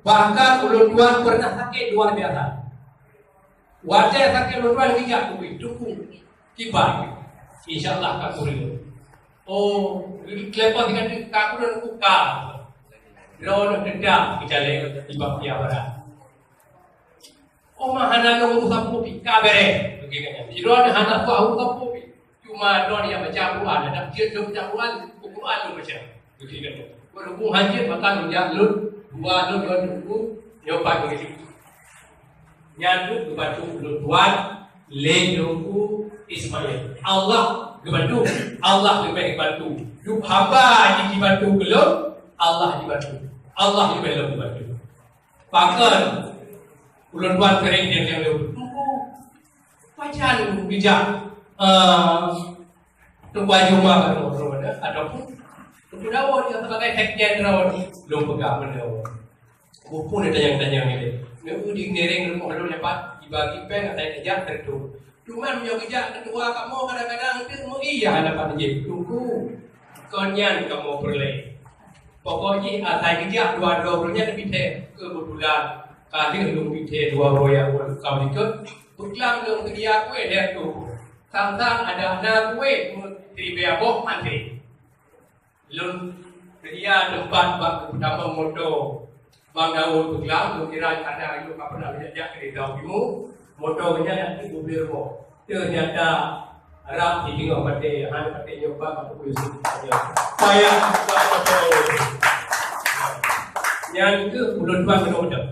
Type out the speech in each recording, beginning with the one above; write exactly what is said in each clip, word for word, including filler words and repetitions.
Bahkan ulôn tuan pernah sakit luar biasa. Watèe sakét ulôn tuan geujak ubit, Teungku, kiban. Insya Allah ka kureueng. Oh, keuleupah tinggai ka kureueng, Teungku, ka. Droeneuh teuntang geucalek di Bapia Barat. Oh, ma hana lôn urus sapeue pih, ka bèrèh. Droeneuh hana urus sapeue pih. Cuma droeneuh nyang baca Quran, adak jeuet lôn baca Quran, Quran lôn baca. Beutôi kan? Berhubung hajat, maka lôn jak lôn, dua lôn, dua teungku, nyoe pat begitu. Nyan tu geubantu ulôn tuan lé Teungku Ismail. Allah geubantu, Allah leubeh geubantu. Duek haba jih jibantu keu lôn, Allah jibantu. Allah leubeh lôn geubantu. Pakon ulôn tuan sering diam-diam lé Teungku. Pajan geujak, eh, Teungku Haji Umar ataupun Teungku Daud nyang sebagai sekjen droe lôn peugah beliau. Buku ni tanyong-tanyong ni. Neu di ngiring rumoh lôn dapat dibagi pèng asai geujak tentu. Cuma meunyoe geujak keudua kamoe kadang-kadang tu meuiya hana pat jih. Teungku, kon nyan kamoe peureulèe. Pokok jih asai geujak dua droe nyan leubeh teuh keubeutulan. Ka lheueh lôn pike dua droe nyang ulôn kau likot, peuklam lôn seudia kueh lhèe tu. Sang-sang adak na kueh meusiribèe boh antre. Lôn seudia teumpat bak geutamong moto Bang Daud peuklam, lôn kira hana ayue ka pernah jak-jak keu Rizal Timu. Moto nyan na teuk dua ploh boh. Teunyata rab di teungoh batèe, han batèe nyoe bak Teungku Yusuf. Payah bak moto. Nyan keuh ulôn tuan keunoe udah.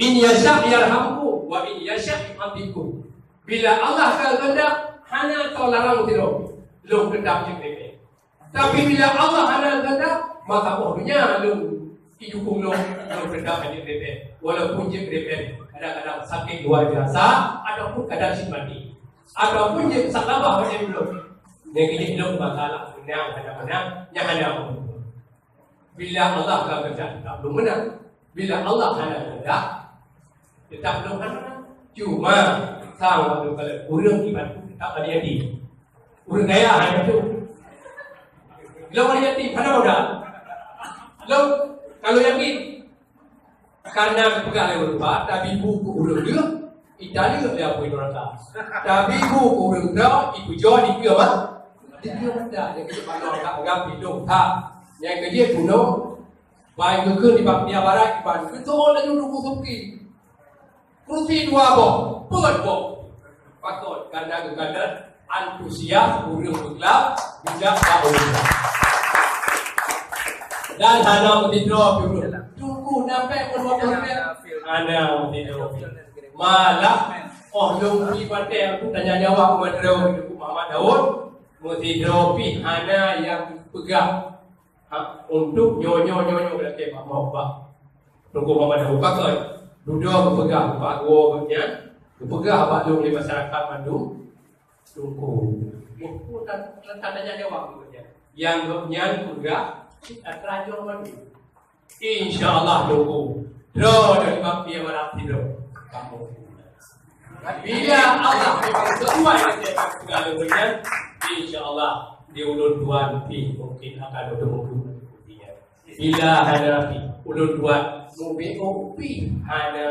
In yasha yarhamku wa in yasha yu'adzibku. Bila Allah ka geukeundak, hana soe larang sidroe, lôn teutap jeuet lé. Tapi bila Allah hana geukeundak, maka boh donya lôn jidukung lôn, lôn teutap jeuet lé. Walaupun jeuet lé, kadang-kadang sakét luar biasa ataupun kadang cit maté. Ataupun jeuet sakabah macam lôn. Nyan keuh lôn masalah meunang hana meunang, nyan hana apa. Bila Allah ka geukeundak, teutap lôn meunang. Bila Allah hana geukeundak, teutap lôn hana. Cuma, sang lôn kalon ureueng iman teutap hana jadi. Ureueng kaya hana tu. Lôn hana jadi, hana mudah. Lôn, kalau yakin, karena geupeugah lé ureueng ba, tabi bu keu ureueng deuh, italeuek lé apui neuraka. Tabi bu keu ureueng droe, ipujoe dikeue ma-, dikeue mata. Nyang keuh pih anggap hidong that. Nyang keuh jeuet bunoe, Ban geukheun di Bapia Barat, ban geuteu'ôt laju Teungku Suki. Kursi dua boh, peuet boh. Pakon, karena geukalon antusias ureueng peuglam bijak bak ureueng. Dan hana meusidroe pih ureueng. Teungku, na pèng peuet boh pèng? Hana meusidroe. Malah, oh lôn pi batèe, aku tanya jawab keu Teungku Muhammad Daud, meusidroe pih hana nyang peugah. Ha, untuk nyoe, nyoe, nyoe, nyoe, berarti Pak Mau, Pak. Teungku Muhammad Daud pakon. Dudoe geupeugah bak gua gobnyan, geupeugah bak lôn lé masyarakat mandum. Teungku. Teungku tan-, tan tanya jawab gobnyan. Nyang gobnyan peugah cit atra nyoe mandum. Insya Allah, Teungku. Droe dari Bapia Barat sidroe. Kamoe. Bila Allah memang sesuai dengan segala urusan, insya Allah di ulôn tuan pih mungkin akan bertemu. Bila hana pih ulôn tuan mubi pih hana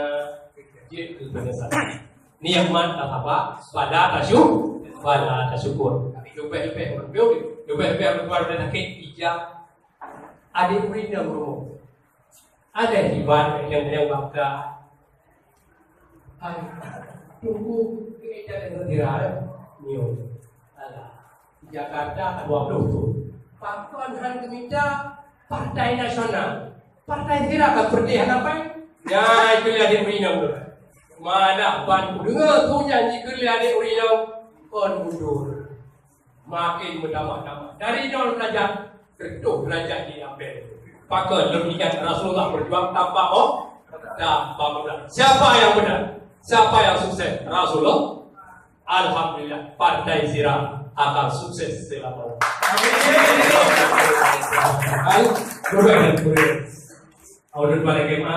jeuet keu penyesalan. Nikmat tak apa, bala tasyukur, bala tasyukur. Tapi leubeh-leubeh ureueng, leubeh-leubeh ureueng tuan sakét ija. Adik murid nyang rumoh. Ada hiburan yang, yang bangga. Hai, tunggu kita dengan viral. Nyo. Alah. Di Jakarta dua puluh tu. Pakon han kemita Partai Nasional. Partai sira ka peureulèe hana pai. Nyai keu adik murid nyang tu. Malah ban kudeungoe tu nyan jikeu adik murid nyang kon mundur. Makin meutamah-tamah. Dari nol derajat, reutôh derajat di Apel. Pakon lôn ingat Rasulullah berjuang tanpa oh, tanpa modal. Siapa yang benar? Siapa yang sukses? Rasulullah. Alhamdulillah, partai sira akan sukses selama. Hai, bukan, bukan. Audit pada kema,